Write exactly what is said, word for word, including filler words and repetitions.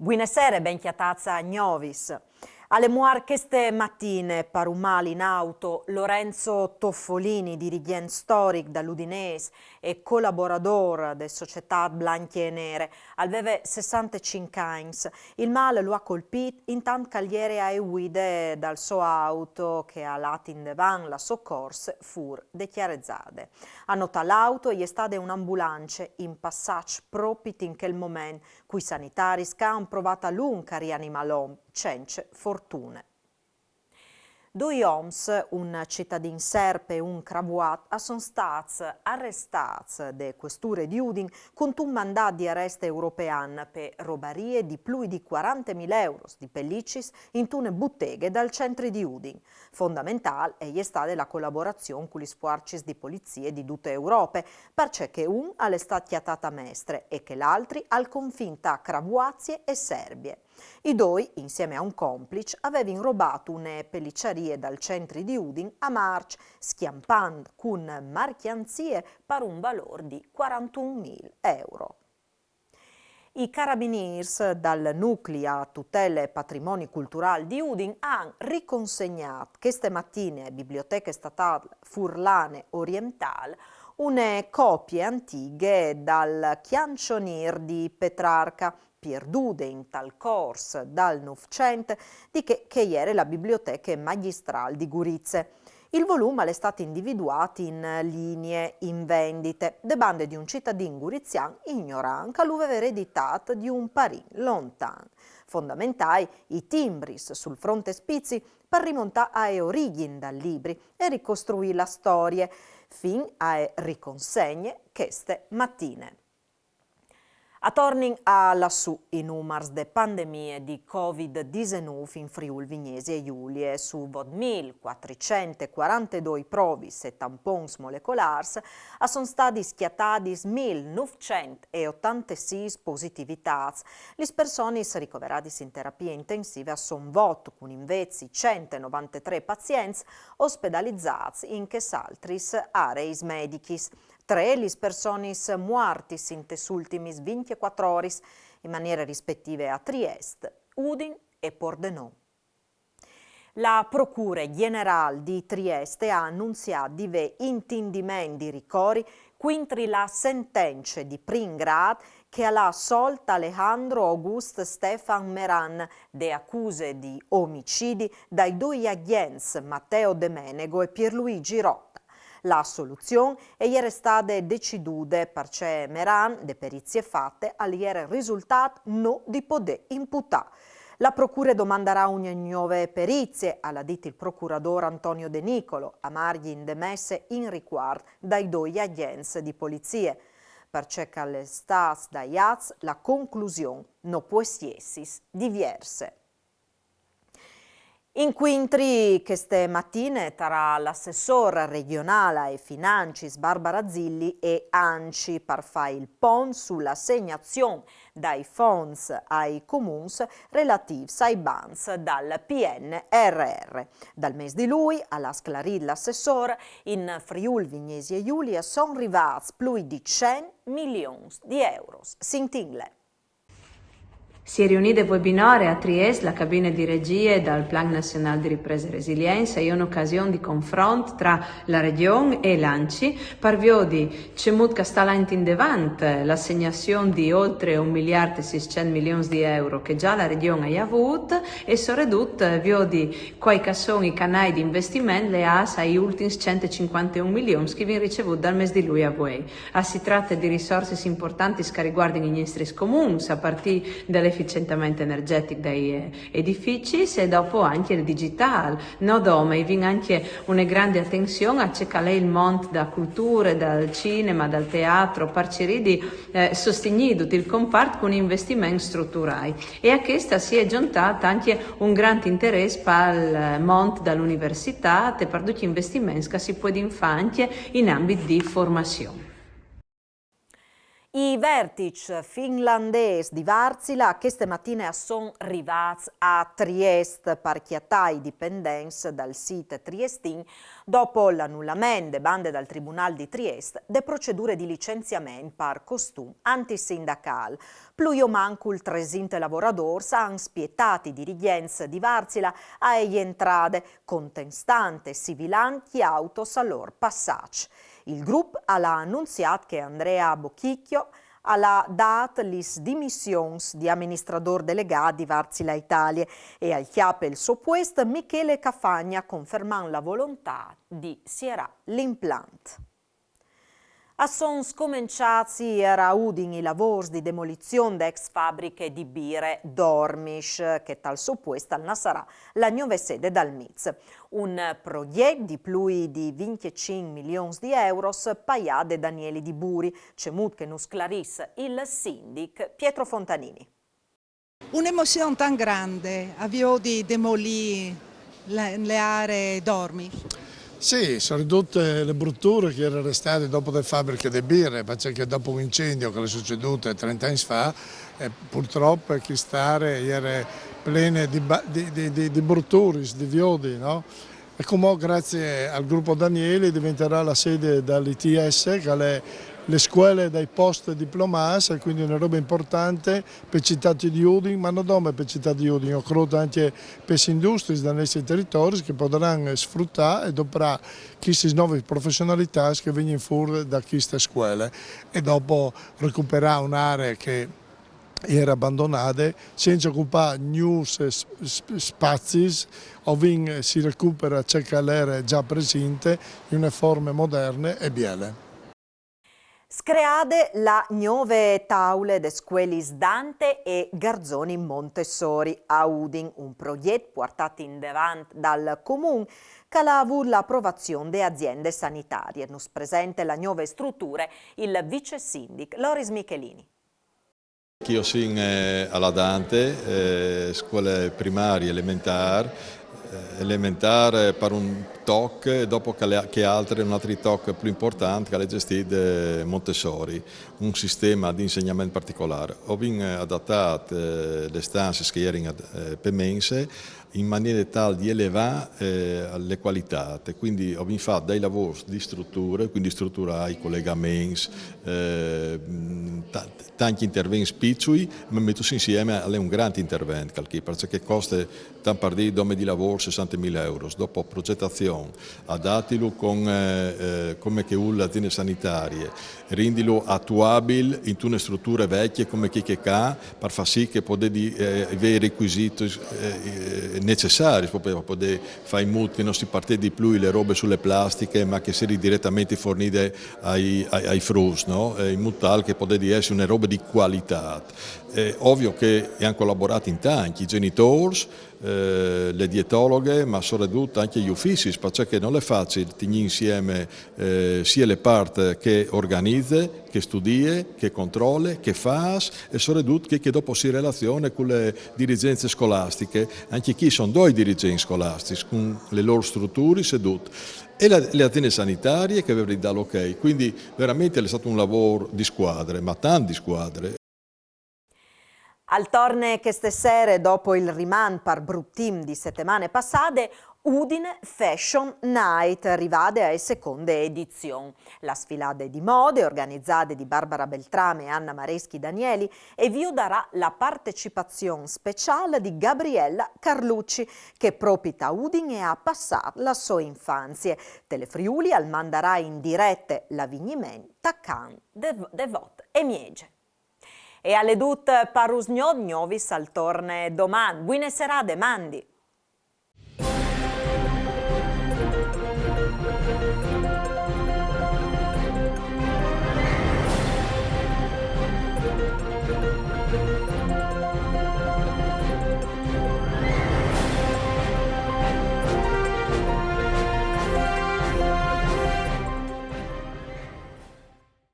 Buine sere, ben cjatâts a Gnovis. Al è muart cheste matine par un mâl in auto Lorenzo Toffolini, dirigjent storic dal Udinês e colaboradôr de Societât Blancje e Nere. Al veve sessantecinc agns. Il mâl lu à colpît intant che al jere ae vuide dal so auto che al à lât indevant la sô corse fûr de Cjarezade. A notâ l'auto e je stade une ambulance in passaç propit in chel moment, cui sanitaris che a àn provât a lunc a rianimâ l'om, cence fortune. Doi oms, un citadin serb e un cravuat, a son stâts arestâts de cuesture di Udin cuntun mandât di arest european pe robarie di plui di cuarantemil euros di pelicis intune buteghe dal centri di Udin. Fondamentâl e je stade la colaborazion cu lis fuarcis di polizie di dute Europe, parcè che un al è stât cjatât a Mestre e chel altri al confin tra Cravuazie e Serbie. I doi, insiemi a un compliç, a vevin robât une peliciarie dal centri di Udin a Març, scjampant cun marcjanzie par un valôr di cuarantunmil euro. I carabinîrs dal nucli a tutele patrimoni culturâl di Udin a àn riconsegnât cheste matine ae Biblioteche Statâl Furlane Orientâl une copie antighe dal Cjançonîr di Petrarca, pierdude intal cors dal Nûfcent di chê che e jere la Biblioteche Magjistrâl di Gurize. Il volum al è stât individuât in linie in vendite de bande di un citadin gurizian ignorant che lu veve ereditât di un parin lontan. Fondamentâi i timbris sul frontespizi par rimontâ ae origjin dal libri e ricostruî la storie, fin ae riconsegne cheste matine. A tornin a lassù i numars de pandemie di Covid disenûf in Friûl Vignesie Julie. Su vot mil cuatricent e cuarantedoi provis e tampons molecolârs a son stadis cjatadis mil nûfcent e otantesîs positivitâts. Lis personis ricoveradis in terapie intensive a son vot, cun invezit cent e novantetrê pazients ospedalizâts in chês altris areis medichis. Trê lis personis muartis intes ultimis vincjecuatri oris, in maniere rispetive a Triest, Udin e Pordenone. La Procure Gjenerâl di Trieste e à anunziât di vê intindiment di ricori cuintri la sentence di prin grât che al à solt Alejandro August Stefan Meran de acuse di omicidi dai doi agjents Matteo De Menego e Pierluigi Rotta. La soluzion e jere stade decidude parcè Meran, de perizie fate, al jere risultât no di podê imputâ. La procure e domandarà une gnove perizie, al à dit il procuradôr Antonio De Nicolo, a margjin de messe in ricuart dai doi agjents di polizie. Parcè che al è stât daiât, la conclusion no pues jessi divierse. Incuintri cheste matine tra l'assessôr regjonâl ae financis Barbara Zilli e ANCI par fâ il pont su la assegnazion dai fonts ai comuns relatîfs ai bans dal P N R R. Dal mês di Lui, al à sclarît l'assessôr, in Friûl Vignesie Julie a son rivâts plui di cent milions di euros. Sintìnle. Si è riunide vuê binore a Triest la cabine di regie dal Plan Nazionâl di Riprese e Resilienze e je une ocasion di confront tra la Regjon e l'ANCI par viodi cemût che e sta lait indevant la assegnazion di oltre un miliard e sîscent milions di euro che za la Regjon e à vût e soredut viodi cuâi che a son i canâi di investiment leâts ai ultins cent e cincuanteun milions che i vin ricevût dal mês di Lui a vuê. A si trate di risorsis importantis che a riguardin i nestris comuns, a partî dal eficientament energjetic dai edificis e dopo ancje il digitâl. No dome, i vin ancje une grande atenzion a ce che al è il mont da culture, dal cinema, dal teatro, par cirî di sostignî dut il compart cun investiments struturâi. E a chest si è zontât ancje un grant interès pal mont da l'universitât e par ducj i investiments che si puedin fâ ancje in ambit di formazion. I vertiç finlandês di Varzila cheste matine a son rivâts a Triest par cjatâ i dipendents dal sît triestin dopo l'anullament de bande dal Tribunâl di Triest de procedure di licenziament par costum antisindacâl. Plui o mancul tresinte lavoradôrs a àn spietât i dirigjents di Varzila ae jentrade, contestante e sivilant i autos a lôr passaç. Il grup al à anunziât che Andrea Bocchicchio al à dât lis dimissions di aministradôr delegât di Varzila Italie e al cjape il so puest Michele Cafagna, confermant la volontât di sierâ l'implant. A son scomençâts îr a Udin i lavôrs di demolizion de ex fabriche di bire Dormisch, che tal so puest al nassarà la gnove sede dal MIZ. Un progjet di plui di vincjecinc milions di euros paiât de Danieli Di Buri, cemût che nus sclarìs il sindic Pietro Fontanini. Un'emozion tant grande a viodi demolî le, le aree Dormisch? Sì, soredut le bruture che e jere restade dopo de fabriche de bire, parcè che dopo un incendio che al è sucedût trente agns fa, e purtrop cheste aree e jere plene di, di, di, di bruturis, di viodi, no? E cumò, grazie al gruppo Danieli, diventarà la sede dell'I T S, che è le scuole dei post diplomats, e quindi una roba importante per città di Udin, ma non dome per città di Udin, o crôt anche per industries dai nostri territori che potranno sfruttare e adoperare queste nuove professionalità che vengono fuori da queste scuole e dopo recuperare un'area che era abbandonade, senza ocupâ gnûfs spazis, o vin si recupera ce che al jere za presinte in une forme moderne e biele. Screade la gnove taule des scuelis Dante e Garzoni Montessori a Udin, un progjet puartât indevant dal Comun che al à vût la aprovazion de aziende sanitarie. Nus presente la gnove struture il vicesindic Loris Michelini. Chi o sin a la Dante, scuele primarie elementâr, elementâr par un toc, dopo chê altre, un altri toc plui important che al è gestît de Montessori, un sisteme di insegnament particolâr. O vin adatât lis stanziis che a jerin pe mense, in maniere tale di elevâ le cualitât. Quindi o vin fat dai lavôrs di struture, quindi struturâ i colegaments, tancj intervents piçui, ma metûts insieme al è un grant intervent, chel chi, parcè che al coste, tant par dî, dome di lavôr sessante mil euros, dopo progetazion, adatilu come che e vûl la aziende sanitarie, rindilu atuabil intune struture vecje come chê che e à, par fâ sì che podedi vê i recuisits necessaris par podê fâ in mût che no si partedi plui le robe su le plastiche, ma che e sedi diretementri fornide ai fruts, no? In mût tâl che podedi jessi une robe di cualitât. Ovio che a àn colaborât in tancj, i gjenitôrs, le dietologhe, ma soredut ancje i uficis, parcè che nol è facil tignî insieme sie le part che e organize, che e studie, che e controle, che e fâs e soredut chê che dopo si relazione cu le dirizence scolastiche. Ancje chi a son doi dirigjents scolastics, cu le lôr struturis e dut. E le aziende sanitarie che e vevin dât l'ok. Quindi verementri al è stât un lavôr di scuadre, ma tant di scuadre. Al torne cheste sere, dopo il rimant par brut timp di setemane passade, Udine Fashion Night, rivade ae seconde edizion. La sfilade di mode, organizade di Barbara Beltrame e Anna Mareschi Danieli, e viodarà la partecipazion speciâl di Gabriella Carlucci, che propit a Udin e à passât la sô infanzie. Telefriuli al mandarà in direte l'avigniment tacant de vot e mieze. E al è dut par usgnot, Gnovis al torne doman. Buine serade, mandi!